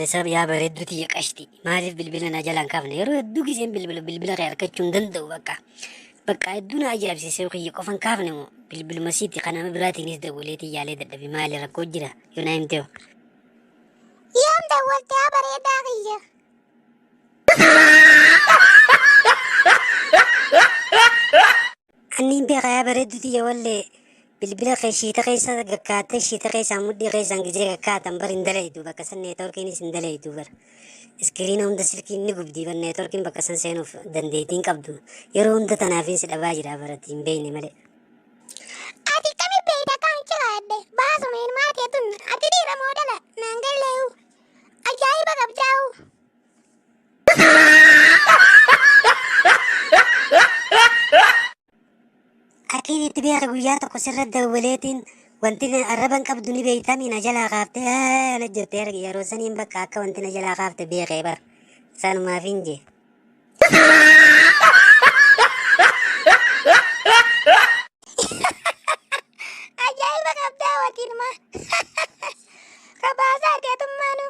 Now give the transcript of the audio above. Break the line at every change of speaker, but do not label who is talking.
Maali sab yaa bareedduu tiyya qashti maaliif bilbila na jalaan kaafne yeroo hedduu giseen bilbilu bilbila kee argachuu hin danda'u bakka bakka hedduu na ajaa'ibsiisee kiyya qofan kaafne moo bilbiluma siiti kan nama biraatiinis dawwaleetii yaalee dadhabe maali rakkoo jira yoo naa himtee hoo.
Yoom dawwalte yaa bareedaa kiyya?
Anniin beeka yaa bareeddu tiyya wallee bilbila kee shiita keessa gakkaattee shiita keessaan mudhii keessaan gizee gakkaatan bar hin dalaydu bakka san neetworkiinis hin dalaydu bar iskiriina hunda silkiin ni gubdii bar neetworkiin bakka san seenuuf dandeettii hin qabdu yeroo hunda tanaafiin si dhabaa jira barati hin beekne malee.
Ati kami beeyta kan jiraadhe baasuma ilmaa teetun ati dhiira moo dhala naan galleeyu ajaa'iba qabdaa'u.
Akkiin itti beeka guyyaa tokko sirra dawwaleetiin wanti na arraban qabdu ni beeytami na jalaa kaaftee na jettee arge yeroo saniin bakka akka wanti na jalaa kaafte beekee bar sanumaaf hin jee.
Ajaa'iba qabdaa wati ilmaa. Kabaasaa teetummaanu.